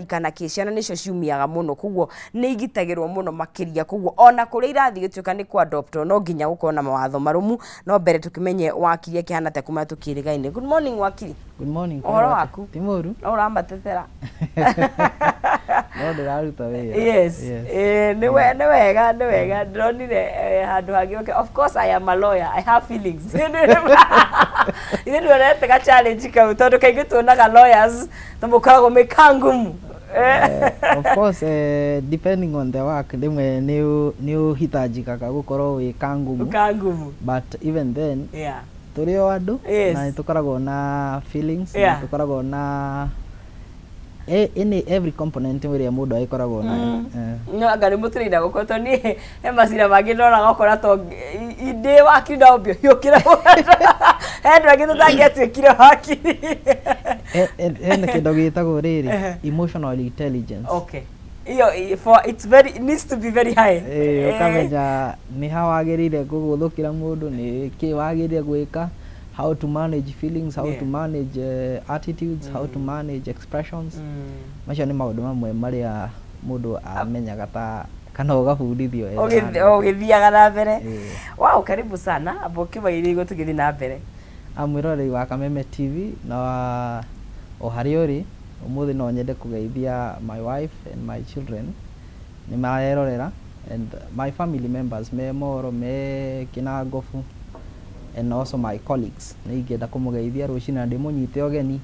Kana kĩ, ciana nĩcio ciumiaga mũno, koguo nĩ igitagĩrwo mũno makĩria. Koguo ona kũrĩa irathiĩ gĩtuĩka nĩ kũ adoptwo, no nginya gũkorwo na mawatho marũmu. No mbere tũkĩmenye wakiri akĩhana atĩa kuma tũkĩrĩgaine. Good morning, wakiri. Good morning. Ũhoro waku? Ti mũru. No ũramatetera? No ndĩraruta wĩra. Yes. Eh, nĩ wega, nĩ wega. Ndĩronire handũ hangĩ. Okay, of course I am a lawyer, I have feelings. Ithuĩ nduonete ga challenge kau, tondũ kaingĩ tuonaga lawyers ta mũkoragwo mĩ kangumu. Of course, depending on the work, rĩmwe nĩ ũhitajikaga gũkorwo wĩ kangumu. Kangumu. But even then, tũrĩ o andũ na nĩ tũkoragwo na feelings, na tũkoragwo na any every component ĩrĩa mũndũ agĩkoragwo nayo. No anga nĩ mũtũrĩire gũkũ, tondũ niĩ he macira mangĩ ndoraga ũkora to ndĩ wakiri no mbio hiũkĩre, he andũ angĩ tũtangĩatuĩkire wakiri. Hena kĩndũ gĩtagwo rĩrĩ, emotional intelligence. Okay, iyo for it's very, it needs to be very high. Ũkamenya nĩ ha wagĩrĩire kũgũthũkĩra mũndũ, nĩ kĩ wagĩrĩire gwĩka, how to manage feelings, how to manage attitudes, how to manage expressions. Macio nĩ maũndũ mamwe marĩa mũndũ amenyaga ta kana ũgabundithio wetha handũ. Ũgĩthiaga na mbere. Wow, karibu sana. Amba ũkĩmageithie nĩguo tũgĩthiĩ na mbere. Mwĩroreri wa Kameme TV na wa o harĩa ũrĩ, ũmũthĩ no nyende kũgeithia my wife and my children nĩ marerorera, and my family members me Moro, me Kinangofu, and also my colleagues. Nĩ ingĩenda kũmũgeithia rũcinĩ na ndĩmũnyite ũgeni,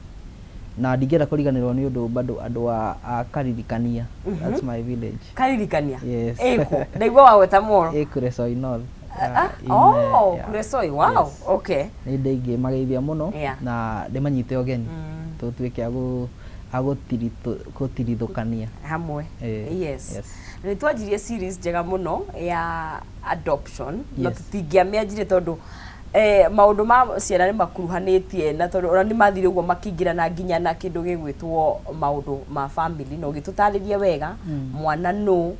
na ndingĩenda kũriganĩrwo nĩ ũndũ bado andũ a Karirikania, that's my village. Karirikania? Yes. Ĩkũ? Ndaigua wagweta Moro. Ĩ Kuresoi North. Ah, in, oh, yeah. Kuresoi, wow. Yes. Nĩ ndĩingĩmageithia mũno na ndĩmanyite ũgeni, tũtuĩke a gũtirithũkania hamwe. Yes. Nĩ twanjirie series njega mũno ya adoption na tũtingĩamĩanjirie tondũ maũndũ ma ciana nĩ makuruhanĩtie, na tondũ ona nĩ mathire ũguo makĩingĩrana nginya na kĩndũ gĩgwĩtwo maũndũ ma family, na ũgĩtũtarĩria wega mwana nũ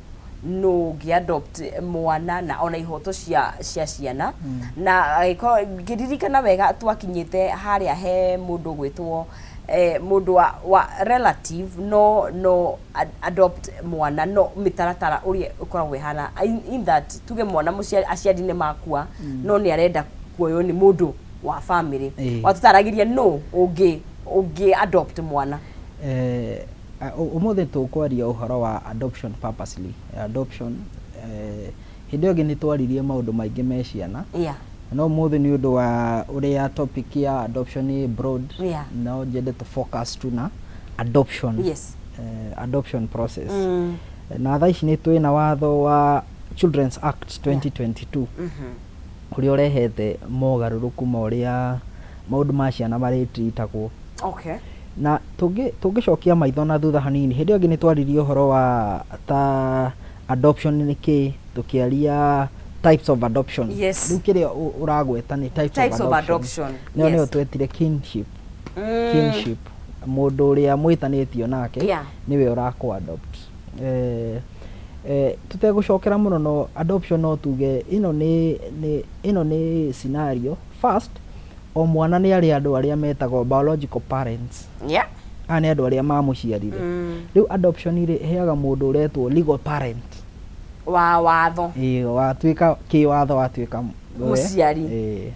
nũ ũngĩ adopt mwana na ona ihoto cia ciana. Na agĩkorwo ngĩririkana wega, twakinyĩte harĩa he mũndũ gwĩtwo mũndũ wa relative no adopt mwana, no mĩtaratara ũrĩa ũkoragwo ĩhana in that tuge mwana mũciari, aciari nĩ makua, no nĩ arenda kuoywo nĩ mũndũ wa family. Watũtaragĩria no ũngĩ adopt mwana. Ũmũthĩ tũkwaria ũhoro wa adoption purposely. Adoption, hĩndĩ ĩyo ĩngĩ nĩ twaririe maũndũ maingĩ me ciana, no ũmũthĩ nĩ ũndũ wa ũrĩa topic ya adoption nĩ broad, no nyende tũ focus tu na adoption, adoption process. Na thaa ici nĩ twĩna watho wa Children's Act 2022, ũrĩa ũrehete mogarũrũku ma ũrĩa maũndũ ma ciana marĩtritagwo. Na tũngĩcokia maitho na thutha hanini, hĩndĩ ĩyo ĩngĩ nĩ twaririe ũhoro wa ta adoption nĩ kĩ, tũkĩaria types of adoption. Rĩu kĩrĩa ũragweta nĩ types, types of of adoption. Adoption. Nĩyo twetire kinship. Kinship, mũndũ ũrĩa mwĩtanĩtio nake nĩwe ũrakũ adopt. Tũtegũcokera mũno, no adoption no tuge ĩno nĩ scenario. First, o mwana nĩ arĩ andũ arĩa metagwo biological parents. Aya nĩ andũ arĩa mamũciarire. Rĩu adoption rĩ, ĩheaga mũndũ ũretwo legal parent. Wa watho. Ĩĩ, watuĩka kĩwatho, watuĩka we. Mũciari. Ĩĩ.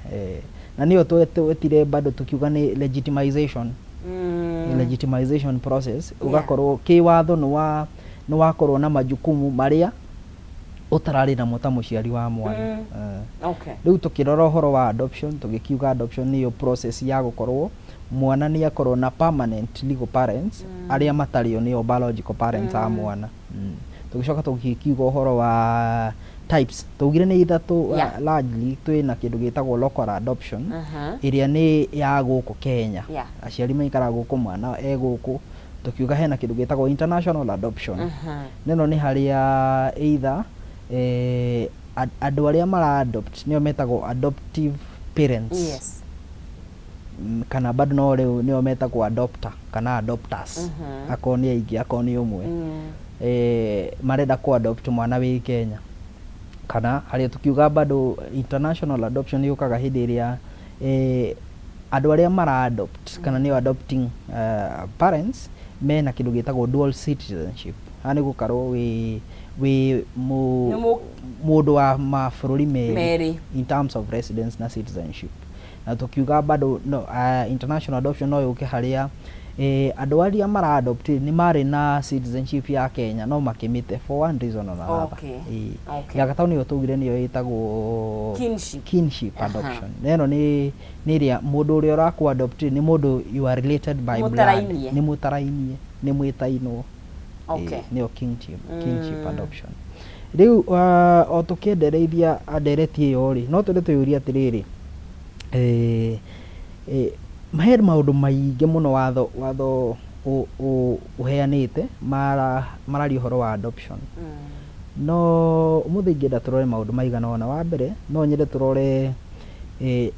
Na nĩyo twetire bado tukiuga nĩ legitimization, legitimization process. Ũgakorwo kĩwatho nĩ wakorwo na majukumu marĩa ũtararĩ namo ta mũciari wa mwana. Rĩu tũkĩrora ũhoro wa adoption, tũgĩkiuga adoption nĩyo process ya gũkorwo mwana nĩ akorwo na permanent legal parents arĩa matarĩ o nĩo biological parents a mwana. Tũgĩcoka tũgĩkiuga ũhoro wa types, twaugire nĩ ithatũ. Largely twĩna kĩndũ gĩtagwo local adoption, ĩrĩa nĩ ya gũkũ Kenya, aciari maikaraga gũkũ, mwana e gũkũ. Tũkiuga hena kĩndũ gĩtagwo international adoption. Nĩno nĩ harĩa either andũ arĩa mara adopt nĩo metagwo adoptive parents, kana bado no rĩu nĩo metagwo adopter kana adopters, akorwo nĩ aingĩ, akorwo nĩ ũmwe, marenda ku adopt mwana wĩ Kenya. Kana harĩa tukiuga bado international adoption yũkaga hĩndĩ ĩrĩa andũ arĩa mara adopt kana nĩo adopting parents mena kĩndũ gĩtagwo dual citizenship. Haha nĩ gũkorwo wĩ Nĩ mũndũ wa mabũrũri merĩ Merĩ. in terms of residence na citizenship. Na tũkiuga bado no, international adoption no yũke harĩa andũ arĩa mara adopt nĩ marĩ na citizenship ya Kenya no makĩmĩte for one reason or another. Ĩĩ. Ya gatatũ nĩyo twaugire nĩyo ĩtagwo Kinship. Kinship adoption. Na ĩno nĩ ĩrĩa mũndũ ũrĩa ũrakũ adopt nĩ mũndũ you are related by blood. Mũtarainie. Nĩ mũtarainie, nĩ mwĩtainwo. Okay. Ĩĩ, nĩyo kinship adoption. Rĩu o tũkĩendereithia ndereti ĩyo rĩ, no twende twĩyũrie atĩrĩrĩ, he maũndũ maingĩ mũno watho ũheanĩte mararia ũhoro wa adoption. No ũmũthĩ ingĩenda tũrore maũndũ maigana ũna. Wa mbere no nyende tũrore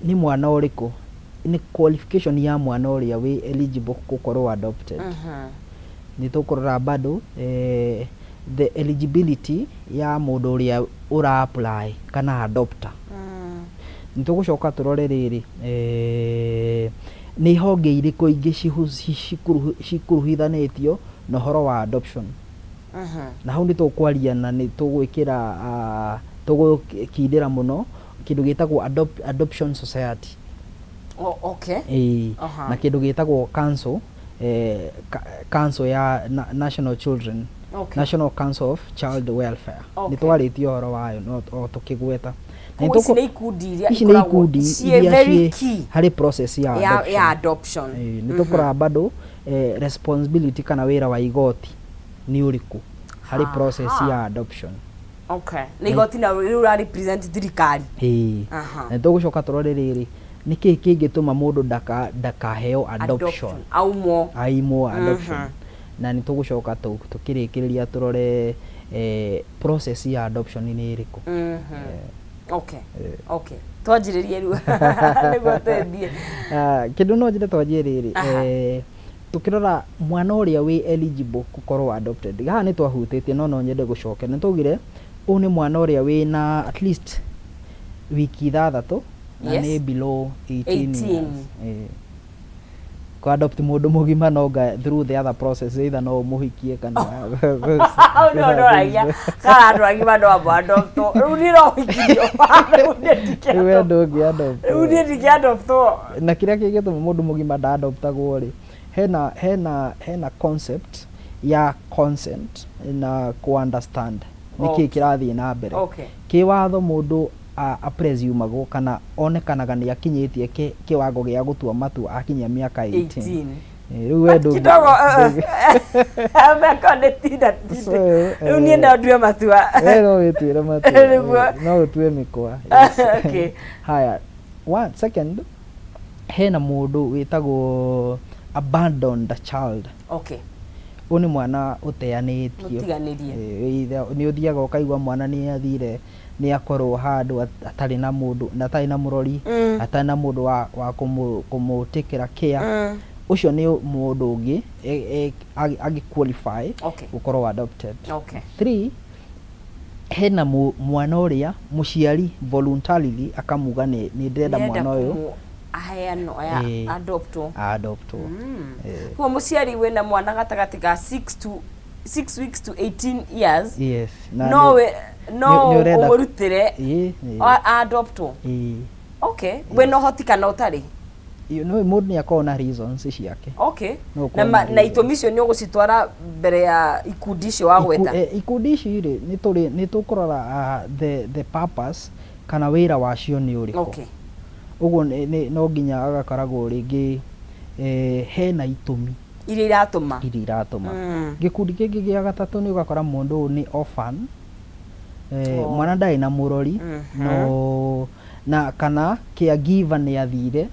nĩ mwana ũrĩkũ, nĩ qualification ya mwana ũrĩa wĩ eligible gũkorwo adopted. Nĩ tũkũrora bado the eligibility ya mũndũ ũrĩa ũra apply kana adopter. Nĩ tũgũcoka tũrore rĩrĩ, nĩ honge irĩkũ ingĩ cikuruhithanĩtio na ũhoro wa adoption. Na hau nĩ tũkwaria na nĩ tũgwĩkĩra tũgũkindĩra mũno kĩndũ gĩtagwo adoption society. Oh, okay. Ĩĩ. Na kĩndũ gĩtagwo council, council ya National Children, National Council of Child Welfare. Nĩ twarĩtie ũhoro wayo no o tũkĩgweta. Na nĩ Koguo ici nĩ ikundi iria ici nĩ ikoragwo ikundi ciĩ iria very ciĩ key harĩ process ya adoption. Ya adoption. Ĩĩ, nĩ tũkũrora bado responsibility kana wĩra wa igoti nĩ ũrĩkũ harĩ process ya adoption. Okay. Nĩ igoti na rĩu ra represent thirikari. Ĩĩ. Na nĩ tũgũcoka tũrore rĩrĩ, nĩkĩĩ kĩngĩtũma mũndũ ndakaheo adoption? Aumwo. Aimwo adoption. Na nĩ tũgũcoka tũkĩrĩkĩrĩria tũrore process ya adoption nĩ ĩrĩkũ. Okay. Okay. Twanjĩrĩrie rĩu nĩguo twendie. Ah, kĩndũ no njĩre twanjie rĩrĩ, tũkĩrora mwana ũrĩa wĩ eligible gũkorwo adopted, haha nĩ twahutĩtie no nyende gũcokera. Nĩ twaugire ũyũ nĩ mwana ũrĩa wĩna at least wiki 6 na nĩ below 18 18. years. Kũ adopt mũndũ mũgima no nga through the other process, either no ũmũhikie kana Hau nĩho ndoragia kana andũ agima no amo adoptwo. Rĩu niĩ no hikirio. Rĩu niĩ Rĩu we ndingĩ ndũngĩ adopt. Rĩu niĩ ndingĩ adoptwo. Na kĩrĩa kĩngĩtũma mũndũ mũgima ndaadoptagwo rĩ, hena concept ya consent na kũ understand nĩkĩĩ kĩrathiĩ na mbere. Kĩwatho mũndũ apresumagwo kana onekanaga nĩ akinyĩtie kĩwango gĩa gũtua matua akinyia mĩaka 18. 18. Rĩu we ndũngĩ Kidogo mĩaka nĩ tinda tinda. So, Rĩu niĩ no ndue matua. We no wĩtuĩre matua. Nĩguo. No ũtue mĩkwa. Yes. Haya, one second, hena mũndũ wĩtagwo abandoned child. Ũyũ nĩ mwana ũteanĩtio. Mũtiganĩrie. Either nĩ ũthiaga ũkaigua mwana nĩ athire, nĩ akorwo handũ atarĩ na mũndũ, na atarĩ na mũrori, atarĩ na mũndũ wa kũmũtĩkĩra care. Ũcio nĩ mũndũ ũngĩ angĩ qualify gũkorwo adopted. 3, hena mwana ũrĩa mũciari voluntarily akamuga nĩ ndĩrenda Nĩenda mwana ũyũ aheanwo, adoptwo. Adoptwo. Koguo mũciari wĩna mwana gatagatĩ ka 6 to 6 weeks to 18 years, Yes. Na no no nĩ ũrenda ũmũrutĩre Ĩĩ. adoptwo. Ĩĩ. Okay. Wĩna ũhoti kana ũtarĩ? You know, mũndũ nĩ akoragwo na reasons ciake. No ũkorwo Na na na reasons. itũmi icio nĩ ũgũcitwara mbere ya ikundi icio wagweta? Ikundi ici rĩ, nĩ tũkũrora the purpose kana wĩra wacio nĩ ũrĩkũ. Ũguo no nginya agakoragwo rĩngĩ hena itũmi iria iratũma. Iria iratũma. Gĩkundi kĩngĩ gĩa gatatũ nĩ ũgakora mũndũ ũyũ nĩ orphan. Mwana ndarĩ na mũrori, no na kana caregiver nĩ athire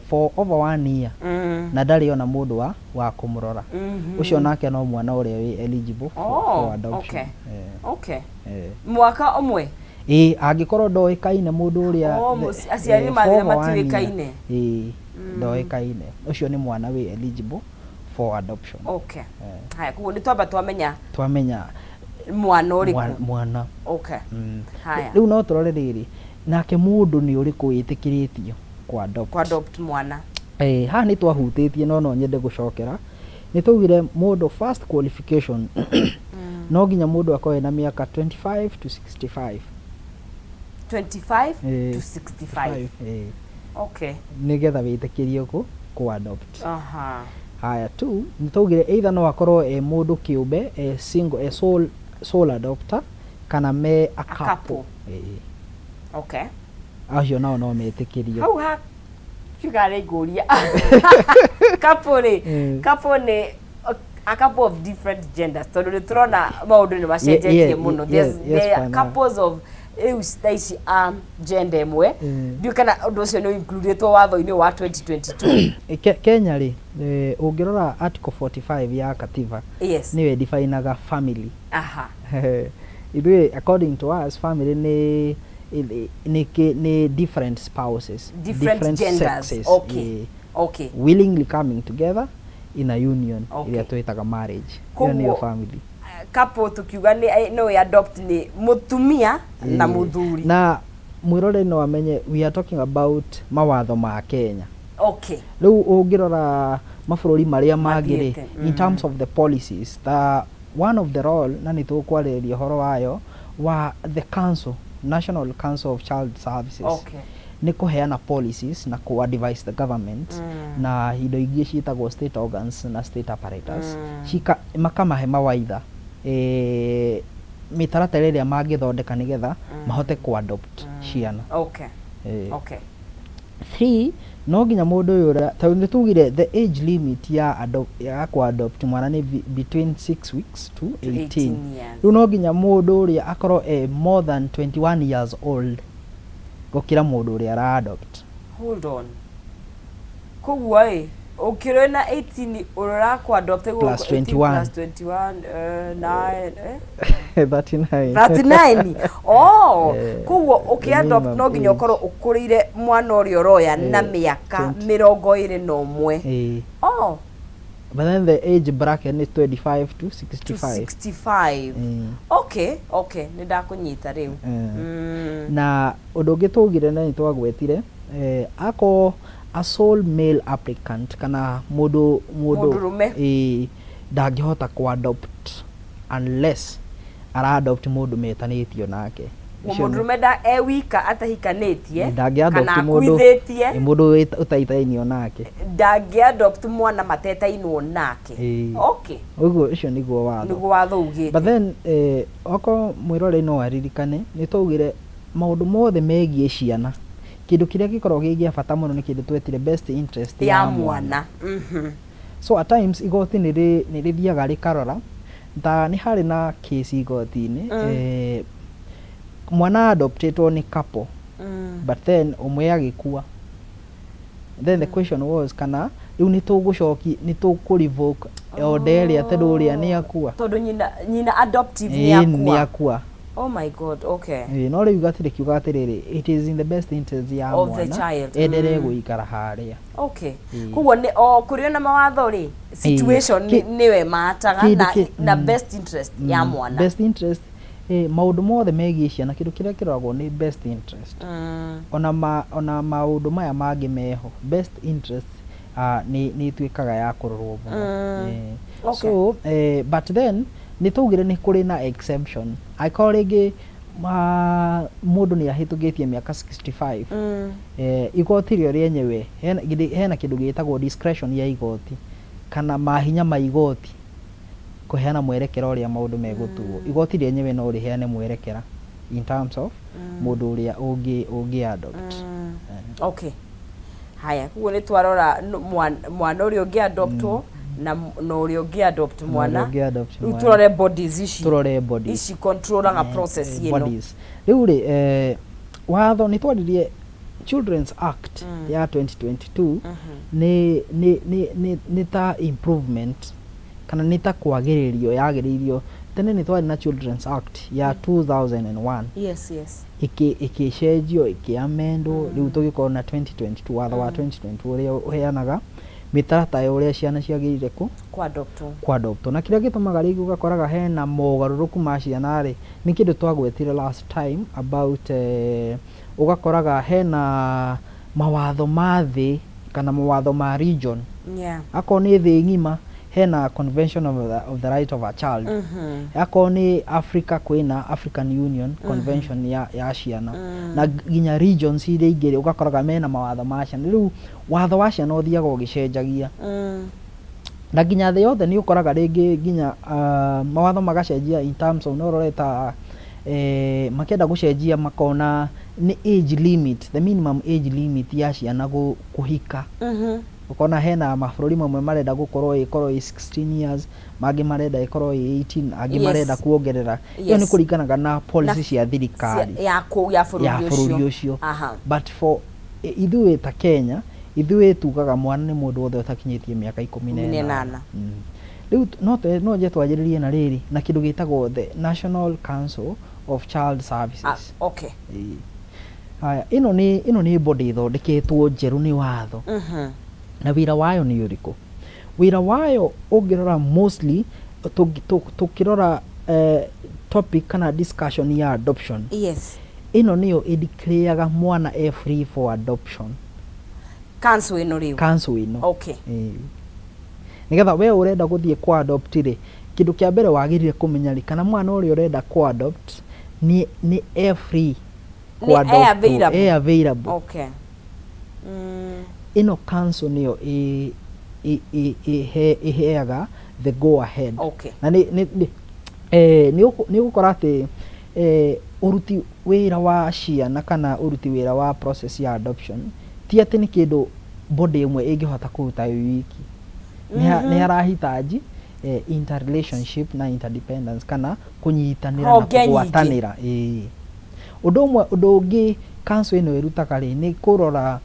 for over 1 year na ndarĩ ona mũndũ wa kũmũrora. Ũcio nake no mwana ũrĩa wĩ eligible for adoption. Mwaka ũmwe? Ĩĩ, angĩkorwo ndoĩkaine mũndũ ũrĩa Oh, aciari mathire for over one year. matiũĩkaine. Ĩĩ, ndoĩkaine. Ũcio nĩ mwana wĩ eligible for adoption. Haya, koguo nĩ twamba twamenya Twamenya mwana ũrĩkũ? Mwana. Haya. Rĩu no tũrore rĩrĩ, nake mũndũ nĩ ũrĩkũ wĩtĩkĩrĩtio kũ adopt? Kũ adopt mwana. Haha nĩ twahutĩtie no no nyende gũcokera. Nĩ twaugire mũndũ, first qualification, no nginya mũndũ akorwo ena mĩaka 25 to 65. 25 Eh, to 65. Eh, nĩgetha wĩtĩkĩrio kũ adopt. Haya, two, nĩ twaugire either no akorwo e mũndũ kĩũmbe, e single, e sole adopter, kana me a A couple. Couple. Eh, acio nao no metĩkĩrio. Hau ha kiuga rĩ, ngũria couple rĩ, couple nĩ a couple of different genders, tondũ nĩ tũrona maũndũ nĩ macenjetie mũno. There are Pana. couples of rĩu thaa ici a gender ĩmwe. Ndiũĩ kana ũndũ ũcio nĩ includĩtwo watho-inĩ wa 2022. Kenya rĩ, ũngĩrora article 45 ya katiba, nĩyo ĩdefinaga family. Ithuĩ, according to us, family nĩ different spouses, different genders. Sexes, willingly coming together in a union ĩrĩa twĩtaga marriage. Ĩyo nĩyo family. Couple tukiuga nĩ no ĩ adopt nĩ mũtumia na mũthuri. Na mwĩroreri no amenye we are talking about mawatho ma Kenya. Rĩu ũngĩrora mabũrũri marĩa mangĩ rĩ, Mathiĩte, in terms of the policies, ta one of the role, na nĩ tũkwarĩrĩria ũhoro wayo, wa the council, National Council of Child Services, nĩ kũheana policies na kũ advise the government na indo ingĩ ciĩtagwo state organs na state apparatus. Makamahe mawaitha, mĩtaratara ĩrĩa mangĩthondeka nĩgetha mahote kũ adopt ciana. Three, no nginya mũndũ ũyũ ũrĩa, tondũ nĩ tugire the age limit ya kũ adopt mwana nĩ between 6 weeks to To 18. 18 years. Rĩu no nginya mũndũ ũrĩa akorwo e more than 21 years old gũkĩra mũndũ ũrĩa ara adopt. Hold on, koguo ĩ ũkĩrĩ na 18, ũrĩa ũrakũ adopt Plus 21. Plus 21, 9, eh? 39. 39, oh. Koguo ũkĩ-adopt minimum no nginya age. ũkorwo ũkũrĩire mwana ũrĩa ũroya na mĩaka 20. 21. Oh. But then the age bracket nĩ 25 to to 65. 65. Okay, nĩ ndakũnyita rĩu. Na ũndũ ũngĩ twaugire na nĩ twagwetire, akorwo a sole male applicant kana mũndũ Mũndũrũme. Ndangĩhota kũ adopt unless ara adopt mũndũ metanĩtio nake. Ũcio Mũndũrũme nda e wika atahikanĩtie ndangĩ adopt kana mũndũ akuithĩtie. Mũndũ ũtaitainio nake. Ndangĩ adopt mwana matetainwo nake. Ũguo ũcio nĩguo watho. Nĩguo watho ugĩte. But then, okorwo mwĩroreri no aririkane, nĩ twaugire maũndũ mothe megiĩ ciana, kĩndũ kĩrĩa gĩkoragwo gĩ gĩa bata mũno nĩ kĩndũ twetire best interest ya mwana. So at times igoti nĩ rĩthiaga rĩkarora, ta nĩ harĩ na case igoti-inĩ, mwana adoptetwo nĩ couple, but then ũmwe agĩkua. Then the question was kana rĩu nĩ tũgũcoki, nĩ tũkũ revoke order ĩrĩa, tondũ ũrĩa nĩ akua. Tondũ nyina adoptive nĩ nĩ akua. Akua. Oh my God, okay. Ĩĩ, no rĩu igoti rĩkiuga atĩrĩrĩ, it is in the best interest ya of the mwana child. endelee gũikara harĩa. Koguo nĩ o kũrĩ na mawatho rĩ, situation nĩwe mataga na na best interest ya mwana. Best interest, maũndũ mothe megiĩ ciana, kĩndũ kĩrĩa kĩroragwo nĩ best interest. Ona maũndũ maya mangĩ meho, best interest nĩ ĩtuĩkaga ya kũrorwo mũno. So, but then nĩ twaugire nĩ kũrĩ na exception, angĩkorwo rĩngĩ mũndũ nĩ ahĩtũkĩtie mĩaka 65, igoti rĩo rĩenyewe hena kĩndũ gĩtagwo discretion ya igoti, kana mahinya ma igoti kũheana mwerekera ũrĩa maũndũ megũtuo. Igoti rĩenyewe no rĩheane mwerekera in terms of mũndũ ũrĩa ũngĩ adopt. Okay, haya, koguo nĩ twarora mwana ũrĩa ũngĩ adoptwo na ũrĩa ũngĩ adopt Na mwana. ũrĩa ũngĩ adopt Rĩu mwana. tũrore bodies ici. Tũrore bodies. Ici controlaga process ĩno. Bodies. Rĩu rĩ, watho nĩ twaririe, Children's Act ya 2022, nĩ ta improvement kana nĩ ta kwagĩrĩrio yagĩrĩirio. Tene nĩ twarĩ na Children's Act ya 2001. Ĩkĩcenjio, ĩkĩamendwo, rĩu tũgĩkorwo na 2022, watho wa 2022 ũrĩa ũheanaga mĩtaratara ya ũrĩa ciana ciagĩrĩire kũ Kwadoptwo. Kwadoptwo. Na kĩrĩa gĩtũmaga rĩngĩ ũgakoraga hena mogarũrũku ma ciana rĩ, nĩ kĩndũ twagwetire last time about, ũgakoraga hena mawatho ma thĩ kana mawatho ma region. Akorwo nĩ thĩ ng'ima, Hena Convention of the Right of a Child. Akorwo nĩ Africa, kwĩna African Union Convention ya ciana, na nginya regions iria ingĩ ũgakoraga mena mawatho ma ciana. Rĩu watho wa ciana ũthiaga ũgĩcenjagia, na nginya thĩ yothe nĩ ũkoraga rĩngĩ nginya mawatho magacenjia in terms of, no ũrore ta makĩenda gũcenjia makona nĩ age limit, the minimum age limit ya ciana kũhika. Ũkona hena mabũrũri mamwe marenda gũkorwo ĩkorwo ĩ 16 years, mangĩ marenda ĩkorwo ĩ 18, angĩ marenda kuongerera. Ĩyo nĩ kũringanaga na policy cia thirikari ya bũrũri ya bũrũri ũcio. Ũcio. But for ithuĩ ta Kenya, ithuĩ tugaga mwana nĩ mũndũ wothe ũtakinyĩtie mĩaka ikũmi na 18. ĩnana. Rĩu no nje twanjĩrĩrie na rĩrĩ, na kĩndũ gĩtagwo the National Council of Child Services. Ĩĩ. Haya, ĩno nĩ body ĩthondeketwo njerũ nĩ watho. Na wĩra wayo nĩ ũrĩkũ? Wĩra wayo ũngĩrora mostly tũkĩrora topic kana discussion ya adoption, ĩno nĩyo ĩdeclareaga mwana e free for adoption. Council ĩno rĩu? Council ĩno. Ĩĩ. Nĩgetha we ũrenda gũthiĩ kwa adopt rĩ, kĩndũ kĩa mbere wagĩrĩire kũmenya rĩ, kana mwana ũrĩa ũrenda kwa adopt nĩ e free Nĩ kũ e available. E available. Ĩno council nĩyo ĩheaga the go ahead. Na nĩ ũgũkora atĩ ũruti wĩra wa ciana kana ũruti wĩra wa process ya adoption ti atĩ nĩ kĩndũ body ĩmwe ĩngĩhota kũruta ĩ wiki. Nĩ harahitaji interrelationship na interdependence kana kũnyitanĩra na Honge nyingĩ. Kũgwatanĩra, ĩĩ. Ũndũ ũmwe, ũndũ ũngĩ council ĩno ĩrutaga rĩ, nĩ kũrora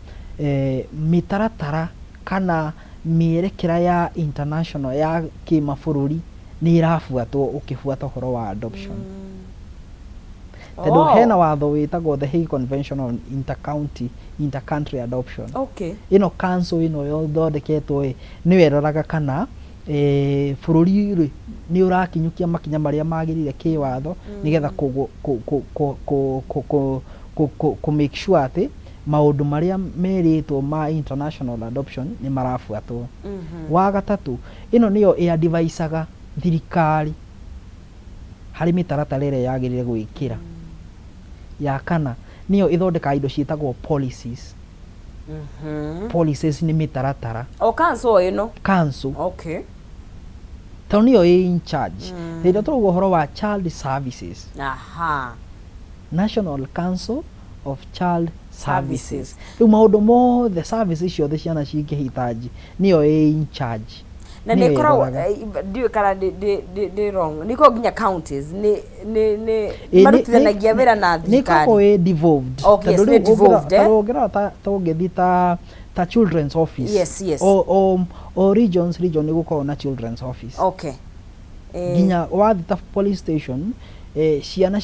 mĩtaratara kana mĩerekera ya international, ya kĩmabũrũri, nĩ ĩrabuatwo ũkĩbuata ũhoro wa adoption, tondũ hena watho wĩtagwo the Hague Convention on Intercounty Intercountry Adoption. Ĩno council ĩno yothondeketwo ĩ, nĩyo ĩroraga kana bũrũri rĩ nĩ ũrakinyũkia makinya marĩa magĩrĩire kĩwatho nĩgetha kũ make sure atĩ maũndũ marĩa merĩtwo ma international adoption nĩ marabuatwo. Wa gatatũ, ĩno nĩyo ĩadvisaga thirikari harĩ mĩtaratara ĩrĩa yagĩrĩire gwĩkĩra. Ya kana, nĩyo ĩthondekaga indo ciĩtagwo policies. Policies nĩ mĩtaratara. O council ĩno? Council, tondũ nĩyo ĩ in charge. Hĩndĩ ĩrĩa tũrauga ũhoro wa child services, National Council of Child Services, Services. Rĩu maũndũ mothe, services ciothe ciana cingĩhitaji, nĩyo ĩ in charge. Na Nĩyo nĩ ĩkoragwo ĩroraga. Ndiũĩ kana ndĩ wrong, nĩ ĩkoragwo nginya counties nĩ Ĩ, marutithanagia wĩra na nĩ thirikari? ĩkoragwo ĩ devolved. Okay, yes, Tondũ nĩ rĩu devolved, eh? tondũ ũngĩrora ta ũngĩthiĩ ta children's office, o region nĩ gũkoragwo na children's office. Nginya wathiĩ ta police station, ciana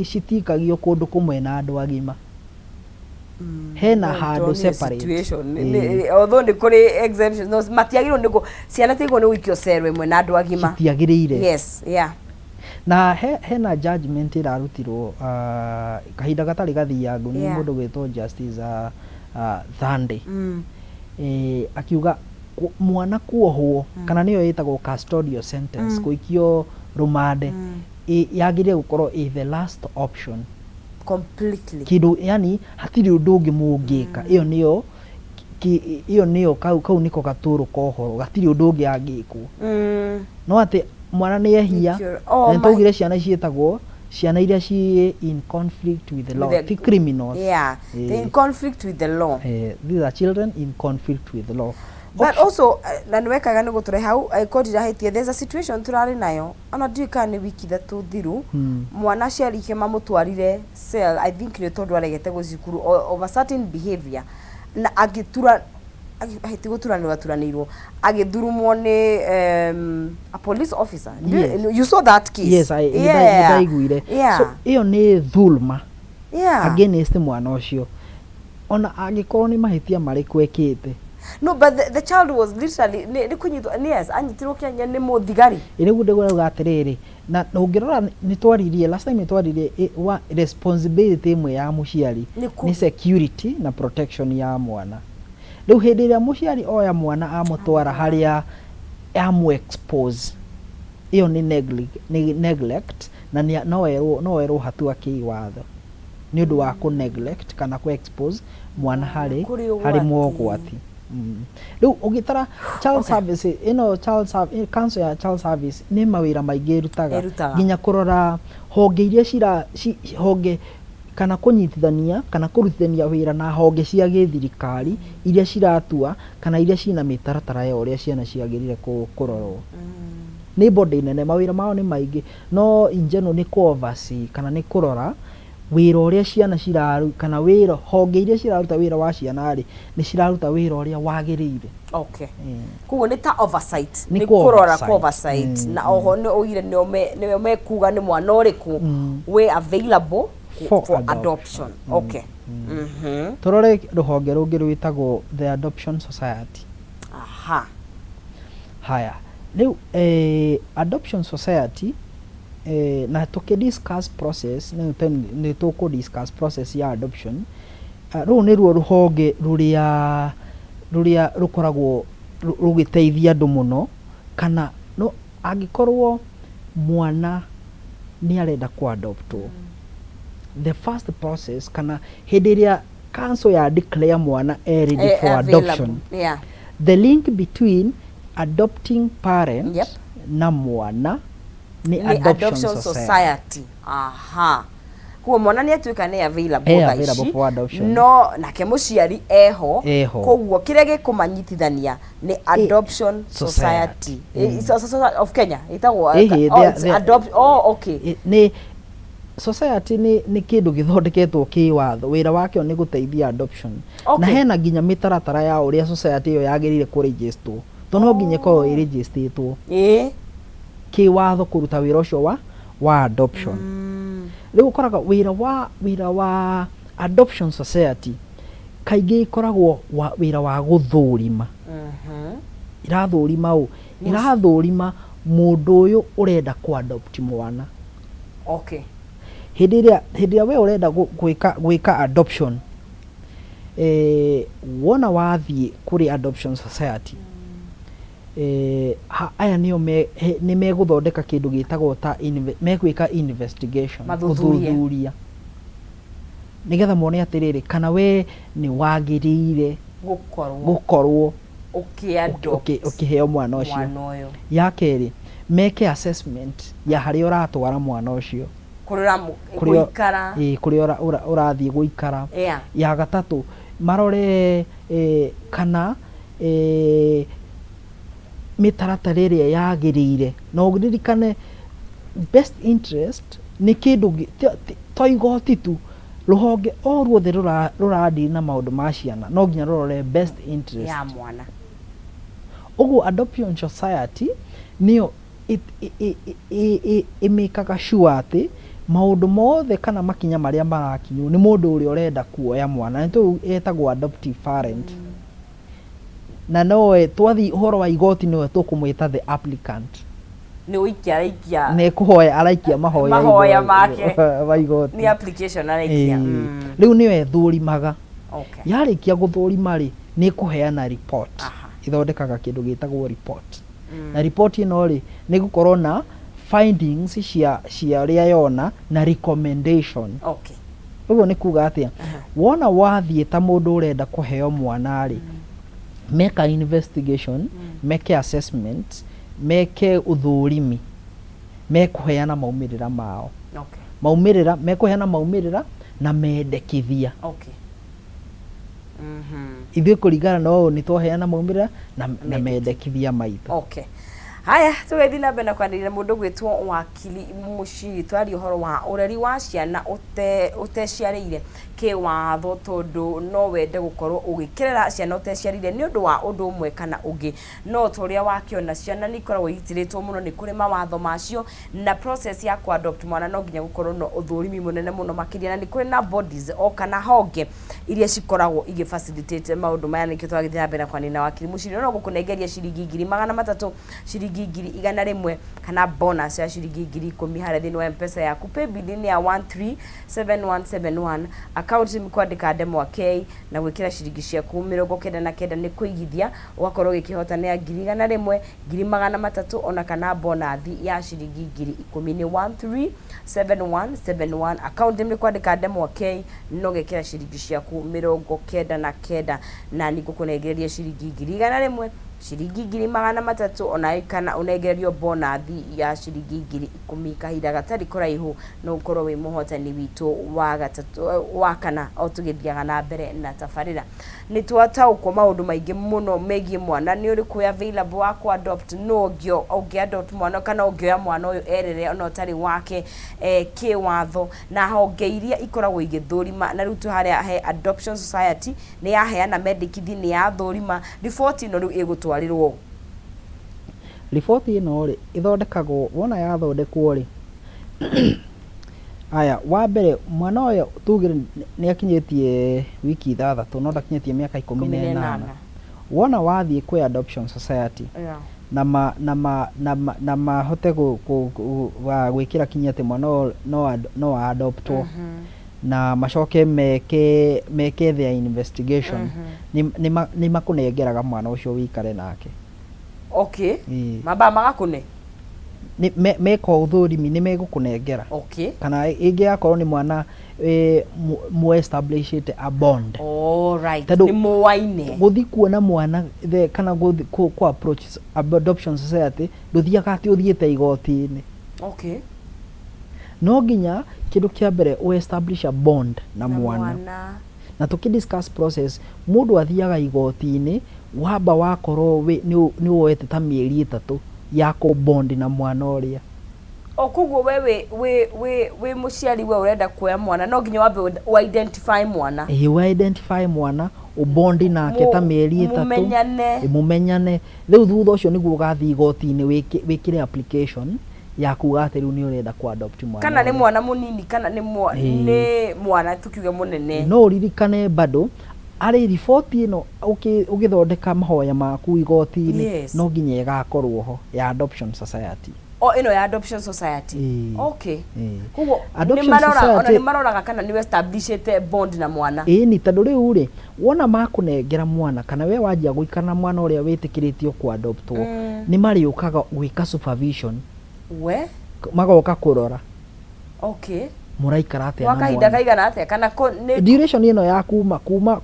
citikagio kũndũ kũmwe na andũ agima. Hena No, handũ ndonire separate. situation. Ĩĩ. Although nĩ kũrĩ exemptions, no matiagĩrĩirwo nĩ ciana tiagĩrĩirwo nĩ gũikio cero ĩmwe na andũ agima. Citiagĩrĩire. Na hena judgment ĩrarutirwo kahinda gatarĩ gathiangu nĩ mũndũ gwĩtwo Justice Thande, akiuga mwana kuohwo, kana nĩyo ĩtagwo custodial sentence, gũikio rũmande, yagĩrĩire gũkorwo ĩ the last option. Kĩndũ yani hatirĩ ũndũ ũngĩ mũngĩka, ĩyo nĩyo kau nĩko gatũrũ ka ũhoro, gatirĩ ũndũ ũngĩ angĩkwo. No atĩ mwana nĩ ehia, Oh, na nĩtwaugire ciana ciĩtagwo ciana iria ci in conflict with the law, ti criminals. Yeah, they're in conflict with the law. These are children in conflict with the law. But also na nĩ wekaga nĩ gũtũre hau ko ndirahĩtie, there's a situation tũrarĩ nayo, ona ndiũĩ kana nĩ wiki 3 thiru. Mwana aciari ake mamũtwarire cell, I think nĩ tondũ aregete gũthiĩ cukuru of a certain behavior, na agĩtura ti gũturanĩrwo aturanĩirwo, agĩthurumwo nĩ a police officer. You saw that case? Yes, nĩndaiguire. So ĩyo nĩ dhulma against mwana ũcio, ona angĩkorwo nĩ mahĩtia marĩkũ ekĩte. No, but the child was literally nĩ kũnyitwo, yes, anyitirwo kĩanya nĩ mũthigari. Ĩ nĩguo ndĩrauga atĩrĩrĩ, na ũngĩrora nĩ twaririe last time, nĩ twaririe wa responsibility ĩmwe ya mũciari nĩ security na protection ya mwana. Rĩu hĩndĩ ĩrĩa mũciari oya mwana amũtwara harĩa Amũ expose, ĩyo nĩ nĩ neglect na no erwo hatua kĩwatho nĩ ũndũ wa kũ neglect kana kũ expose mwana harĩ kũrĩ harĩ ũgwati. Mogwati. Rĩu ũgĩtara child service ĩno, council ya child service nĩ mawĩra maingĩ ĩrutaga. Ĩrutaga. Nginya kũrora honge iria cira honge kana kũnyitithania kana kũrutithania wĩra na honge cia gĩthirikari iria ciratua kana iria cina mĩtaratara ya ũrĩa ciana ciagĩrĩire kũrorwo. Nĩ body nene, mawĩra mao nĩ maingĩ, no in general nĩ kũ oversee kana nĩ kũrora wĩra ũrĩa ciana ciraru kana wĩra honge iria ciraruta wĩra wa ciana rĩ, nĩ ciraruta wĩra ũrĩa wagĩrĩire. Koguo nĩ ta oversight. Nĩ nĩ kũrora. Kũ kũ oversight. Na oho nĩ ugire nĩo mekuga nĩ mwana ũrĩkũ wĩ available for for adoption. Adoption. Okay. Tũrore rũhonge rũngĩ rwĩtagwo the Adoption Society. Haya, rĩu Adoption Society, na tũkĩ discuss process nĩ tũkũ discuss process ya adoption. Rũu nĩruo rũhonge rũrĩa rũkoragwo rũgĩteithia andũ mũno, kana no angĩkorwo mwana nĩ arenda kũ adoptwo, the first process kana hĩndĩ ĩrĩa council ya declare mwana e ready for available. adoption, the link between adopting parent na mwana nĩ nĩ Adoption Adoption Society. Society. Aha, koguo mwana nĩ atuĩka nĩ available E thaa available ici, for adoption. No nake mũciari eho. Eho. Koguo kĩrĩa gĩkũmanyitithania nĩ Adoption Society. Society. Society of Kenya ĩtagwo Ĩhĩ, oh, it's oh, okay. Nĩ society, nĩ kĩndũ gĩthondeketwo kĩwatho, wĩra wakĩo nĩ gũteithia adoption. Na hena nginya mĩtaratara ya ũrĩa society ĩyo yagĩrĩire kũregisterwo, to no nginya ĩkorwo ĩregistĩtwo kĩwatho kũruta wĩra ũcio wa adoption. Rĩu ũkoraga wĩra wa Adoption Society kaingĩ ĩkoragwo wa wĩra wa gũthũrima. Irathũrima ũ? Irathũrima mũndũ ũyũ ũrenda kũ adopt mwana. Hĩndĩ ĩrĩa we ũrenda gwĩka adoption, wona wathiĩ kũrĩ Adoption Society, aya nĩo nĩ megũthondeka kĩndũ gĩtagwo ta megwĩka investigation. Mathuthurie. Ũthuthuria nĩgetha mone atĩrĩrĩ, kana we nĩ wagĩrĩire gũkorwo gũkorwo ũkĩ-adopt ũkĩheo mwana ũcio. Mwana ũyũ. Ya kerĩ, meke assessment ya harĩa ũratwara mwana ũcio. Kũrĩa gũikara. Ĩĩ, kũrĩa ũrathiĩ gũikara. Ya gatatũ, marore kana mĩtaratara ĩrĩa yagĩrĩire, na ũririkane best interest nĩ kĩndũ to igoti tu, rũhonge o ruothe rũradiri na maũndũ ma ciana no nginya rũrore best interest ya mwana. Ũguo Adoption Society nĩyo ĩmĩkaga sure atĩ maũndũ mothe kana makinya marĩa marakinywo nĩ mũndũ ũrĩa ũrenda kuoya mwana, nĩ tũu etagwo adoptive parent, na nowe twathiĩ ũhoro wa igoti nĩwe tũkũmwĩta the applicant. Nĩ ũikia araikia. Nĩ kũhoya araikia mahoya. Mahoya make. Ma igoti. Nĩ application araikia. Ĩĩ. Rĩu nĩyo ĩthũrimaga. Yarĩkia gũthũrima rĩ, nĩ ĩkũheana report. Ĩthondekaga kĩndũ gĩtagwo report, na report ĩno rĩ, nĩ gũkorwo na findings cia ũrĩa yona na recommendation. Ũguo nĩ kuga atĩa? Wona wathiĩ ta mũndũ ũrenda kũheo mwana rĩ, meka investigation, meke assessment, meke ũthũrimi, mekũheana maumĩrĩra mao. Maumĩrĩra mekũheana maumĩrĩra na mendekithia. Ithuĩ kũringana na ũũ nĩ twaheana maumĩrĩra na mendekithia maitũ. Okay, haya, tũgĩthiĩ na mbere na kwanĩrĩra mũndũ gwĩtwo Wakili Mũciri, twaria ũhoro wa ũreri wa ciana ũteciarĩire kĩwatho, tondũ no wende gũkorwo ũgĩkĩrera ciana ũteciarĩire nĩ ũndũ wa ũndũ ũmwe kana ũngĩ, no ta ũrĩa wakĩona ciana nĩ ikoragwo igitĩrĩtwo mũno, nĩ kũrĩ mawatho macio, na process ya kũ adopt mwana no nginya gũkorwo na ũthũrimi mũnene mũno makĩria, na nĩ kũrĩ na bodies o kana honge iria cikoragwo igĩ facilitate maũndũ maya. Nĩkĩo twagĩthiĩ na mbere na kwanina Wakiri Mũciri, no gũkũnengeria ciringi 300,000 ciringi. Ciringi 100,000 kana bonus ya ciringi 10,000 harĩa thĩinĩ wa Mpesa yaku. Paybill nĩ ya 137171, account nĩ kwandĩka ndemwa K na gwĩkĩra ciringi ciaku 99 nĩ kũigithia, ũgakorwo ũgĩkĩhotana 100,000, 300,000 ona kana bonathi ya ciringi 10,000. Nĩ 137171, account nĩ kwandĩka ndemwa K na ũgekĩra ciringi ciaku 99, na nĩ ngũkũnengereria ciringi 100,000, ciringi 300,000 ona kana ũnengererio bonathi ya ciringi 10,000. Kahinda gatarĩ kũraihu no ũkorwo wĩ mũhotani witũ wa gatatũ, wa kana, o tũgĩthiaga na mbere na tabarĩra. Nĩ twataũkwo maũndũ maingĩ mũno megiĩ mwana nĩ ũrĩkũ available wa kũ adopt, nũ ũngĩ adopt mwana kana ũngĩoya mwana ũyũ erere ona ũtarĩ wake kĩwatho, na honge iria ikoragwo igĩthũrima. Na rĩu twĩ harĩa he Adoption Society, nĩ yaheana mendekithia, nĩ yathũrima riboti ĩno, rĩu ĩgũtwarĩrwo. Riboti ĩno rĩ, ĩthondekagwo, wona yathondekwo rĩ, aya, wa mbere mwana ũyũ tuge nĩ akinyĩtie wiki 6 no ndakinyĩtie mĩaka 18. Wona wathiĩ kwĩ Adoption Society na mahote gwĩkĩra kinya atĩ mwana ũyũ no adoptwo, na macoke meke their investigation, nĩ makũnengeraga mwana ũcio wĩikare nake. Okay. Mambaga magakũne? Meka ũthũrimi nĩ megũkũnengera. Kana ĩngĩ yakorwo nĩ mwana mũ establishĩte a bond. Alright. Tondũ nĩ mũaine. Gũthiĩ kuona mwana kana gũthiĩ kũ approach Adoption Society, ndũthiaga atĩ ũthiĩte igoti-inĩ. No nginya kĩndũ kĩa mbere ũ establish a bond na mwana. Mwana. Na tũkĩ discuss process, mũndũ athiaga igoti-inĩ wamba wakorwo nĩ woete ta mĩeri 3 ya kũ bond na mwana ũrĩa. O koguo we wĩ mũciari, we ũrenda kuoya mwana, no nginya wambe ũ identify mwana. Ĩĩ, ũ identify mwana, ũ bond nake ta mĩeri 3. Mũmenyane. Ĩ, mũmenyane. Rĩu thutha ũcio nĩguo ũgathiĩ igoti-inĩ wĩkĩre application ya kuga atĩ rĩu nĩ ũrenda kũ adopt mwana kana nĩ ũrĩa. Mwana mũnini kana nĩ mwana tukiuge mũnene. No ũririkane bado arĩ riboti ĩno ũgĩthondeka mahoya maku igoti-inĩ, no nginya ĩgakorwo ho ya Adoption Society. O ĩno ya Adoption Society? Ĩĩ. Ĩĩ. Koguo nĩ Adoption marora ona Society nĩ maroraga kana nĩ establishĩte bond na mwana. Ĩni, tondũ rĩu rĩ, wona makũnengera mwana kana we wanjia gũikara na mwana ũrĩa wĩtĩkĩrĩtio kũ-adoptwo, nĩ marĩũkaga gwĩka supervision. We magoka kũrora mũraikara atĩa gwa na kahinda mwana. Kaigana atĩa kana nĩ Duration ĩno ya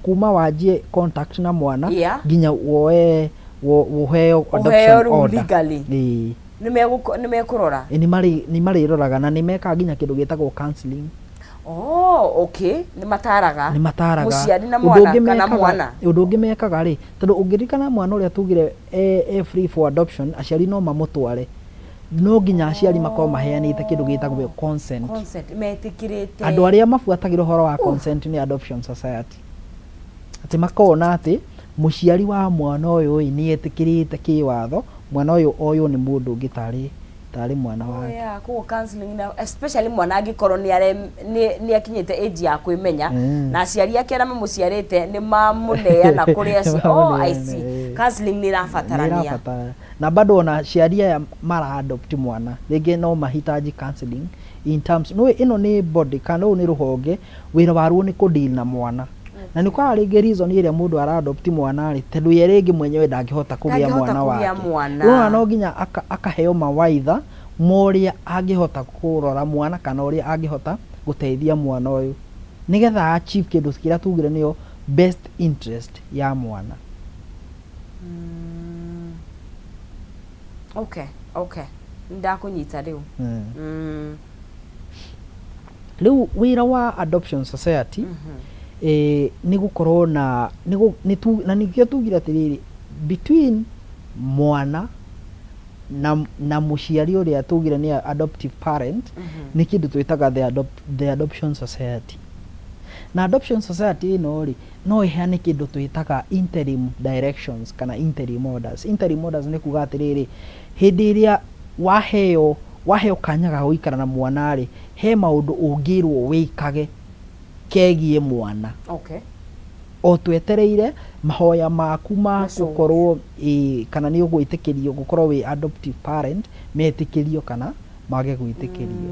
kuma wanjie contact na mwana nginya woe ũheo ũheo adoption rĩu order. Legally. Ĩĩ. Nĩ mekũrora. Ĩ, nĩ marĩroraga na nĩ mekaga nginya kĩndũ gĩtagwo counseling. Oh, okay, nĩ mataraga Nĩ mataraga mũciari na Ũndũ mwana ũngĩ kana mwana. Ũndũ ũngĩ mekaga rĩ, tondũ ũngĩririkana mwana ũrĩa tugire e free for adoption, aciari no mamũtware, no nginya aciari makorwo maheanĩte kĩndũ gĩtagwo consent. Consent, metĩkĩrĩte. Andũ arĩa mabuatagĩra ũhoro wa consent nĩ Adoption Society, atĩ makona atĩ mũciari wa mwana ũyũ ĩ nĩ etĩkĩrĩte kĩwatho mwana ũyũ oywo nĩ mũndũ ũngĩ tarĩ mwana wake. Yeah, koguo counseling na especially mwana angĩkorwo nĩ akinyĩte age ya kwĩmenya na aciari ake arĩa mamũciarĩte nĩ mamũneana kũrĩ acio. Oh, I see. Nĩmamũneana, ĩĩ. Counseling nĩ ĩrabatarania. Nĩ ĩrabatara. Na bado ona aciari aya mara adopt mwana rĩngĩ no mahitaji counseling in terms no ĩno nĩ body kana ũyũ nĩ rũhonge wĩra waruo nĩ kũ deal na mwana, na nĩ ũkoraga rĩngĩ reason ĩrĩa mũndũ ara adopt mwana rĩ, tondũ ye rĩngĩ mwenyewe ndangĩhota kũgĩa Ndangĩhota mwana kũgĩa wake. mwana. Ũrona no nginya akaheo mawaitha ma ũrĩa angĩhota kũrora mwana kana ũrĩa angĩhota gũteithia mwana ũyũ nĩgetha achieve kĩndũ kĩrĩa tugire nĩyo best interest ya mwana. Okay, ndakũnyita rĩu. Rĩu wĩra wa Adoption Society nĩ gũkorwo na nĩ gũ- nĩ tu- na nĩkĩo tugire atĩrĩrĩ, between mwana na mũciari ũrĩa tugire nĩ adoptive parent, nĩ kĩndũ twĩtaga the Adoption Society. Na Adoption Society ĩno rĩ, no ĩheane kĩndũ twĩtaga interim directions kana interim orders. Interim orders nĩ kuga atĩrĩrĩ, hĩndĩ ĩrĩa waheo kanya ga gũikara na mwana rĩ, he maũndũ ũngĩrwo wĩkage kegiĩ mwana. O twetereire mahoya maku ma Macokio. Gũkorwo ĩ kana nĩ ũgwĩtĩkĩrio gũkorwo wĩ adoptive parent, metĩkĩrio kana mage gwĩtĩkĩrio.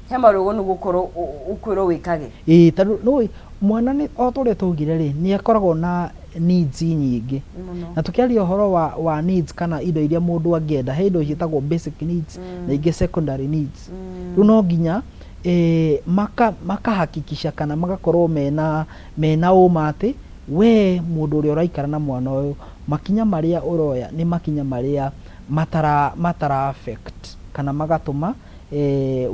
He marũgũ nĩ gũkorwo ũkwĩrwo wĩkage. Ĩĩ, tondũ nĩũĩ mwana nĩ o ta ũrĩa twaugire rĩ, nĩ akoragwo na needs nyingĩ. Mũno. Na tũkĩaria ũhoro wa needs kana indo iria mũndũ angĩenda, he indo ciĩtagwo basic needs na ingĩ secondary needs. Rĩu no nginya makahakikisha kana magakorwo mena ũma atĩ we mũndũ ũrĩa ũraikara na mwana ũyũ, makinya marĩa ũroya nĩ makinya marĩa matara affect kana magatũma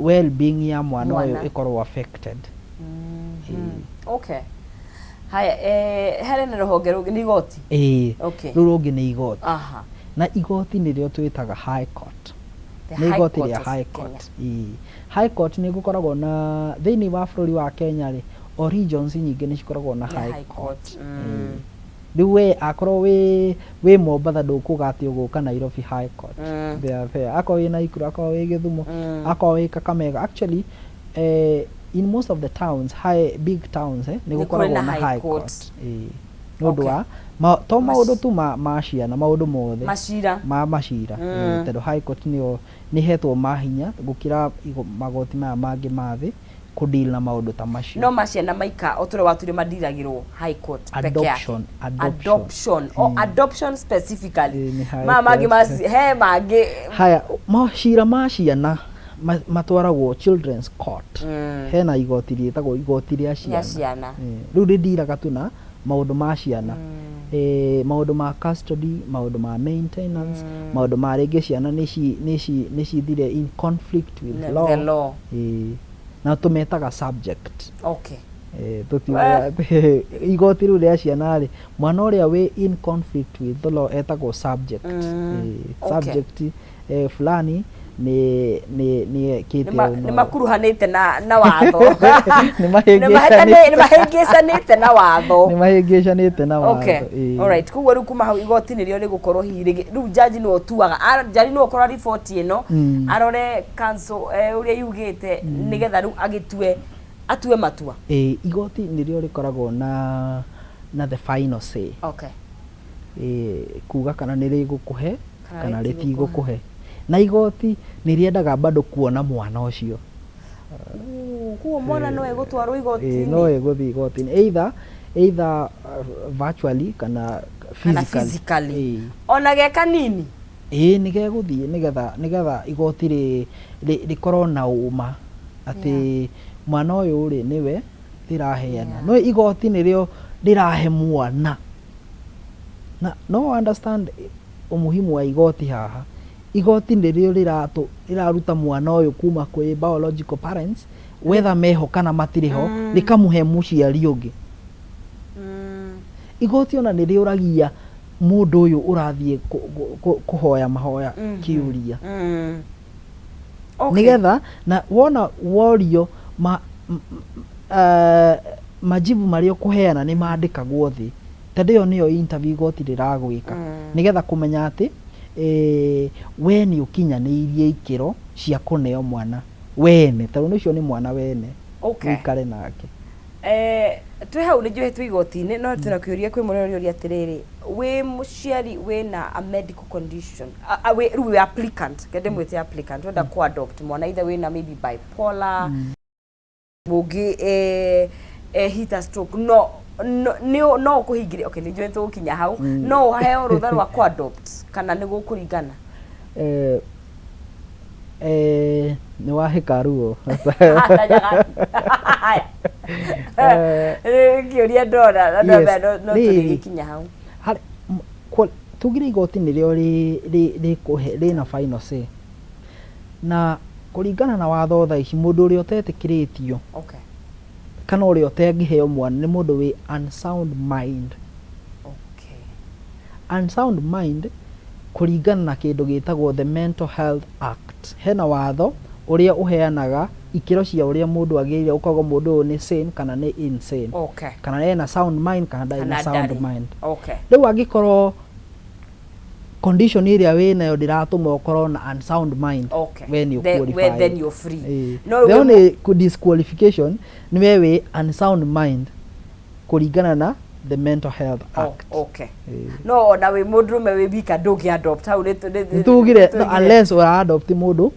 well being ya mwana ũyũ Mwana. ĩkorwo affected. Ĩĩ. Okay, haya, harĩ na rũhonge rũngĩ nĩ igoti. Ĩĩ. Okay. Rĩu rũngĩ nĩ igoti. Na igoti nĩrĩo twĩtaga High Court. The Nĩ High igoti Court rĩa of High Kenya. Court. Ĩĩ. High Court nĩ gũkoragwo na thĩinĩ wa bũrũri wa Kenya rĩ, o regions nyingĩ nĩ cikoragwo na Nĩ High High Court. Court. Ĩĩ. Rĩu we akorwo wĩ Mombatha ndũkuga atĩ ũgũka Nairobi High Court. They are there. Akorwo wĩ Naikuru, akorwo wĩ Gĩthumo, akorwo wĩ Kakamega. Actually, in most of the towns, high, big towns, nĩ Nĩ kũrĩ gũkoragwo na na High High Court. Court. Ĩĩ. Nĩ ũndũ wa to maũndũ tu ma ciana, maũndũ mothe Macira. Ma macira. Ĩĩ, tondũ High Court nĩyo nĩ ĩhetwo mahinya gũkĩra magoti maya mangĩ ma thĩ kũdeal na maũndũ ta macio. No maciana maika o tũrĩa watwire madiragĩrwo High Court peke yake. Adoption, adoption. Adoption, o adoption specifically. Ĩĩ, nĩ High Maya mangĩ Court. he mangĩ. Haya, macira ma ciana matwaragwo Children's Court. Hena igoti rĩtagwo igoti rĩa rĩa ciana. Ciana. Ĩĩ, rĩu rĩndiraga tu na maũndũ ma ciana, maũndũ ma custody, maũndũ ma maintenance, maũndũ ma rĩngĩ ciana nĩ cithire in conflict with law. The law. Ĩĩ, na tũmetaga subject. Tũtiugaga igoti rĩu rĩa ciana rĩ, mwana ũrĩa wĩ in conflict with the law etagwo subject. Subject fulani nĩ ekĩte ũũ nĩ na ũũ. Makuruhanĩte na watho. Nĩ mahĩngĩcanĩte. Nĩ mahĩngĩcanĩte na watho. Nĩ mahĩngĩcanĩte na watho. Okay. Alright, koguo rĩu kuma hau igoti nĩrĩo rĩgũkorwo hihi rĩngĩ rĩu jaji nĩwe ũtuaga. Jaji nĩwe ũkũrora riboti ĩno, arore council ũrĩa yugĩte, nĩgetha rĩu agĩtue atue matua. Ĩĩ, igoti nĩrĩo rĩkoragwo na the final say. Ĩĩ, kuga kana nĩ rĩgũkũhe kana kana rĩtigũkũhe. Rĩtigũkũhe. Na igoti nĩ rĩendaga bado kuona mwana ũcio. Koguo mwana no egũtwarwo Ĩĩ, igoti-inĩ? No ĩgũthiĩ igoti-inĩ either virtually kana kana physically. Physically. Ĩĩ. Ona ge kanini. Ĩĩ, nĩ gegũthiĩ nĩgetha igoti rĩkorwo na ũma atĩ mwana ũyũ rĩ nĩwe rĩraheana. No igoti nĩrĩo rĩrahe mwana na no understand umuhimu wa igoti haha. Igoti nĩrĩo rĩraruta mwana ũyũ kuma kwĩ biological parents, whether meho kana matirĩ ho, rĩkamũhe mũciari ũngĩ. Igoti ona nĩ rĩũragia mũndũ ũyũ ũrathiĩ kũhoya mahoya kĩũria, nĩgetha na wona worio majibu marĩa ũkũheana nĩ mandĩkagwo thĩ, tondũ ĩyo nĩyo interview igoti rĩragwĩka, nĩgetha kũmenya atĩ we nĩ ũkinyanĩirie ikĩro cia kũneo mwana wene, tondũ ũcio nĩ mwana wene ũikare nake. Twĩ hau nĩ njohetwo igoti-inĩ, no twĩna kĩũria kwĩ mũrori ũria atĩrĩrĩ, wĩ mũciari wĩna a medical condition, rĩu wĩ applicant, kende mwĩte applicant, wenda kũ adopt mwana, either wĩna maybe bipolar, mũngĩ hit a stroke, no ũkũhingĩria? Okay, nĩ njũĩ tũgũkinya hau. No ũheo rũtha rwa kũ adopt kana nĩ gũkũringana? Nĩ wahĩka ruo. Tanyaga. Kĩũria ndona na ndona no tũrĩgĩkinya hau. Tugire igoti nĩrĩo rĩkũhe rĩna final say, na kũringana na watho thaa ici, mũndũ ũrĩa ũtetĩkĩrĩtio kana ũrĩa ũtangĩheo mwana nĩ mũndũ wĩ unsound mind. Unsound mind kũringana na kĩndũ gĩtagwo the Mental Health Act, hena watho ũrĩa ũheanaga ikĩro cia ũrĩa mũndũ agĩrĩire gũkorwo, mũndũ ũyũ nĩ sane kana nĩ insane, kana ena sound mind kana ndarĩ na kana sound ndarĩ. mind. Rĩu angĩkorwo condition ĩrĩa wĩnayo ndĩratũma ũkorwo na unsound mind, we nĩ We then ũqualify. you're free. Ĩĩ. No The wĩ only disqualification nĩ we wĩ unsound mind kũringana na the Mental Health Act. Oh, okay. No ona wĩ mũndũrũme wĩ wika ndũngĩ adopt hau nĩ Nĩtugire no, unless ũra adopt mũndũ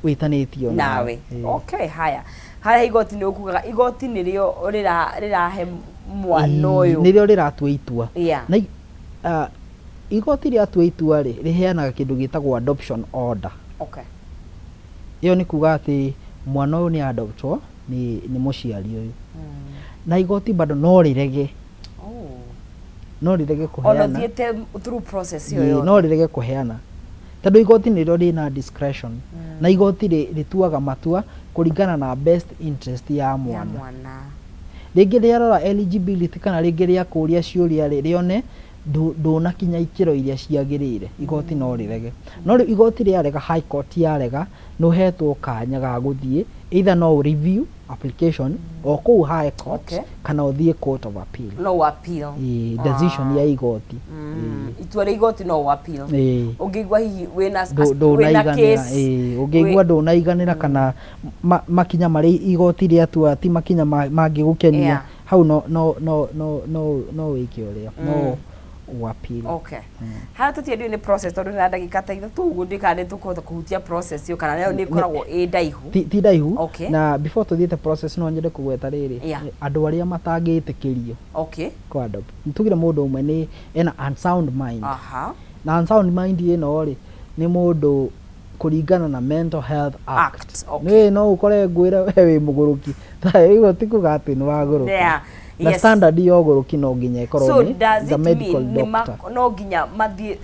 wĩtanĩtio nawe. Okay, haya, harĩa igoti nĩ ũkugaga igoti nĩrĩo rĩrahe mwana ũyũ. Nĩrĩo rĩratua itua. Na igoti rĩatua itua rĩ, rĩheanaga kĩndũ gĩtagwo adoption order. Ĩyo nĩ kuga atĩ mwana ũyũ nĩ adoptwo nĩ mũciari ũyũ. Na igoti bado no rĩrege. No rĩrege ona kũheana. Ũthiĩte through process ĩyo yothe. No rĩrege kũheana tondũ igoti nĩrĩo rĩna discretion, na igoti rĩtuaga matua kũringana na best interest ya ya mwana. Mwana. Rĩngĩ rĩarora eligibility kana rĩngĩ rĩa kũria ciũria rĩ, rĩone ndũnakinya ikĩro iria ciagĩrĩire, igoti no rĩrege. No rĩu igoti rĩarega, High Court yarega, nĩ ũhetwo kanya ga gũthiĩ either no ũ review application o kũu High Court kana ũthiĩ Court of Appeal. No appeal. Ĩĩ, decision ya igoti. Itua rĩa igoti no appeal. Ũngĩigua hihi wĩna wĩna ndũnaiganĩra case. Ũngĩigua ndũnaiganĩra kana makinya marĩa igoti rĩatua ti makinya mangĩgũkenia, hau no wĩke ũrĩa no ũ appeal. Okay, harĩa tũtiendio nĩ process tondũ na ndagĩka ta 3 ũguo ndĩkana nĩ tũkũhota kũhutia process ĩyo kana nayo nĩ ĩkoragwo ĩ ndaihu. Ti ndaihu. Na before tũthiĩte process, no nyende kũgweta rĩrĩ, andũ arĩa matangĩtĩkĩrio kũ adopt. Nĩtugire mũndũ ũmwe nĩ ena unsound mind. Na unsound mind ĩno rĩ, nĩ mũndũ kũringana na Mental Health Act. Act, okay. Nĩ no ũkore ngwĩre we wĩ mũgũrũki, ĩyo ti kuga atĩ nĩ wagũrũka. Na standard ya ũgũrũki no nginya ĩkorwo So nĩ does the it medical mean nĩ doctor. No nginya mathiĩ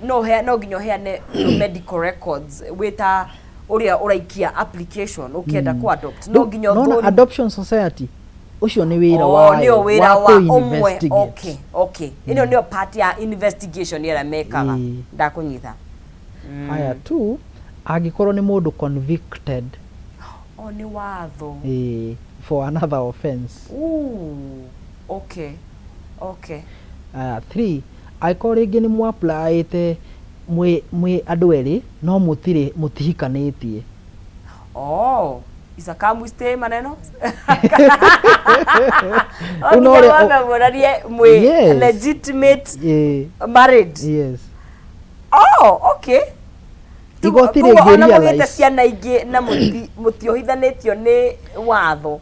no nginya ũheane medical records wĩta ũrĩa ũraikia application ũkĩenda ku adopt, no nginya Nona ũthũri adoption society ũcio nĩ wĩra Oh, wayo nĩo wĩra wa wa ũmwe. kũ-investigate. Okay, ĩno nĩyo part ya investigation ĩrĩa mekaga. Ndakũnyita. Haya, tu angĩkorwo nĩ mũndũ convicted Oh, nĩ watho. For another offense. Ooh, okay. Aya, three, angĩkorwo rĩngĩ nĩ mwapplyĩte mwĩ andũ erĩ no mũtirĩ mũtihikanĩtie. Oh, isakamwiste maneno. Rĩu no Nginya mwambe muonanie mwĩ legitimate married. Yes. Oh, okay. Igoti Koguo rĩngĩ ona mũgĩte realize ciana ingĩ na mũtiohithanĩtio nĩ watho.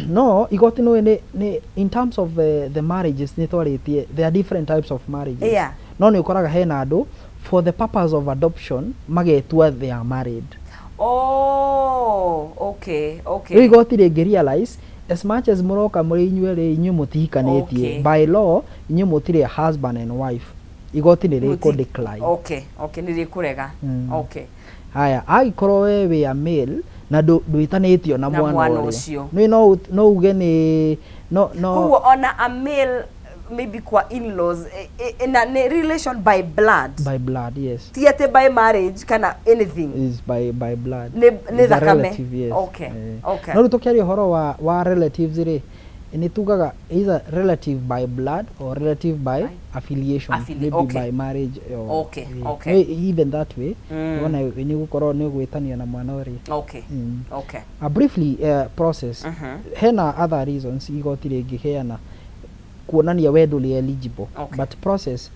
No igoti nĩ in terms of the marriages nĩ twarĩtie there are different types of marriages. No nĩ ũkoraga hena andũ for the purpose of adoption magetua they are married. Oh, okay. Rĩu igoti rĩngĩ realize as much as mũroka mũrĩ inyuĩ rĩ, inyuĩ mũtihikanĩtie, by law inyuĩ mũtirĩ husband and wife, igoti nĩ rĩkũ decline. Okay, nĩ rĩkũrega. Haya, angĩkorwo we wĩ a male na ndwĩtanĩtio na Na mwana mwana ũrĩa ũcio. nĩ no uge nĩ no Koguo ona a male maybe kwa in-laws na nĩ relation by blood. By blood, yes. Ti atĩ by marriage kana anything. Is by blood. Nĩ Is a thakame. relative, yes. No rĩu tũkĩaria ũhoro wa relatives rĩ, nĩ tugaga either relative by blood or relative by affiliation, maybe by marriage or Even that way, wona nĩ gũkorwo nĩ ũgwĩtanio na mwana ũrĩa. Briefly, process hena other reasons igoti rĩngĩheana kuonania we ndũrĩ eligible, but process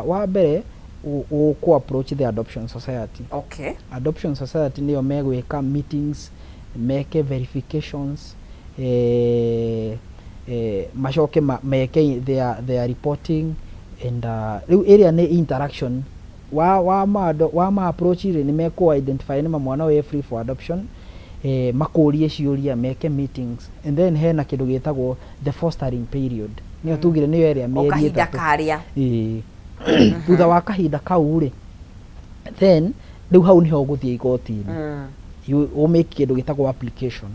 wa mbere ũkũ approach the adoption society. Adoption society nĩyo megwĩka meetings, meke verifications, macoke meke their reporting and rĩu ĩrĩa nĩ interaction wa ma approach rĩ, nĩ mekũ identify nĩ ma mwana ũyũ e free for adoption, makũrie ciũria, meke meetings, and then hena kĩndũ gĩtagwo the fostering period, nĩyo tugire nĩyo ĩrĩa O mĩeri kahinda 3. Karĩa. Ĩĩ. Thutha wa kahinda kau rĩ, then rĩu hau nĩho ũgũthiĩ igoti-inĩ, you ũmake kĩndũ gĩtagwo application,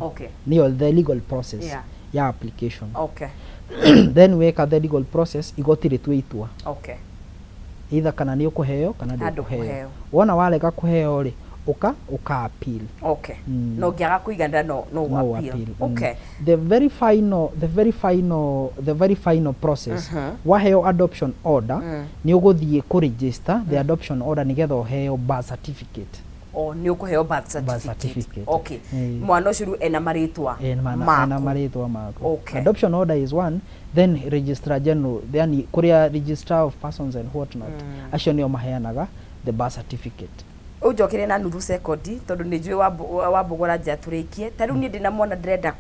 nĩyo the legal process ya application. Then weka the legal process, igoti rĩtue itua either kana nĩ ũkũheo kana Kana ndũkũheo. Ndũkũheo. Wona warega kũheo rĩ, ũka appeal. Na ũngĩaga kũiganĩra no No appeal. appeal. The very final process, waheo adoption order, nĩ ũgũthiĩ kũ register the adoption order nĩgetha ũheo birth certificate. O nĩ ũkũheo birth Birth certificate. Certificate. Okay. Ĩĩ. Mwana ũcio rĩu ena marĩtwa Ena maku. Marĩtwa maku. Okay. Adoption order is one, then registrar general, then kũrĩa registrar of persons and what not, acio nĩo maheanaga the birth certificate. Ũnjokere na nuthu sekondi tondũ nĩ njũĩ wambũgũra njĩra tũrĩkie. Ta rĩu niĩ ndĩna mwana ndĩrenda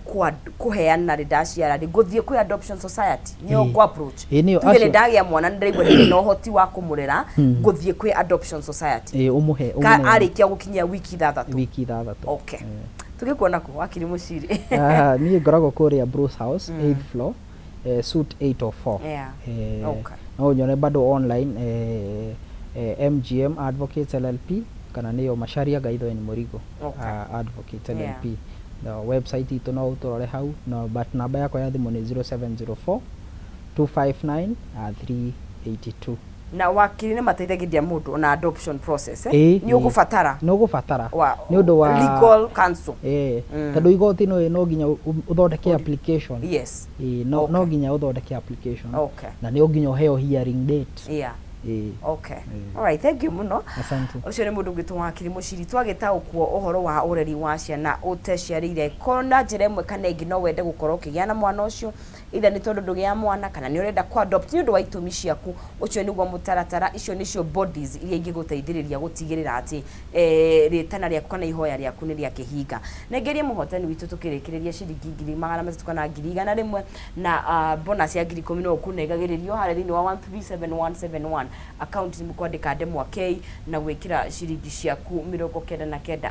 kũheana rĩ, ndaciara rĩ, ngũthiĩ kwĩ adoption society nĩyo Ĩĩ. ngũ approach? Ĩĩ, nĩyo Tuge nĩ acio. ndagĩa mwana, nĩ ndĩraigua ndirĩ na ũhoti wa kũmũrera, ngũthiĩ kwĩ adoption society? Ĩĩ, ũmũhe Ka ũmũneane. Arĩkia gũkinyia wiki 6. Wiki 6. Okay. Tũgĩkuona kũ, wakiri Mũciri? Ah, niĩ ngoragwo kũrĩa Bruce House, 8th floor, suite 804. No ũnyone bado online, MGM Advocates LLP, kana nĩyo Macharia Gaithoeni Mũrigo Advocates LLP. Na website itũ no ũtũrore hau no, but namba yakwa ya thimũ nĩ 0704 259 382. Na wakiri nĩ mateithagĩrĩria mũndũ na adoption process, eh? Ĩĩ, Nĩ ĩĩ. ũgũbatara Nĩ ũgũbatara wa nĩ ũndũ wa legal counsel. Ĩĩ, tondũ igoti no nginya ũthondeke application. Ĩĩ, no, no nginya ũthondeke application na nĩ nginya ũheo hearing date. Ĩĩ. Okay. Ĩĩ. All right, thank you mũno. Asante. Ũcio nĩ mũndũ ũngĩtwo wakiri Mũciri, twagĩtaũkwo ũhoro wa ũreri wa ciana ũteciarĩire. Ko na njĩra ĩmwe kana ĩngĩ no wende gũkorwo ũkĩgĩa na mwana ũcio, either nĩ tondũ ndũgĩa mwana kana nĩ ũrenda kũ adopt nĩ ũndũ wa itũmi ciaku, ũcio nĩguo mũtaratara. Icio nĩcio bodies iria ingĩgũteithĩrĩria gũtigĩrĩra atĩ rĩtana rĩaku kana ihoya rĩaku nĩ rĩakĩhinga. Nengerie mũhotani witũ tũkĩrĩkĩrĩria ciringi 300,000 kana 100,000 na bonus ya 10,000 no ũkũnengagĩrĩrio harĩa thĩinĩ wa 137171 account, nĩ kwandĩka ndemwa K na gwĩkĩra ciringi ciaku 99.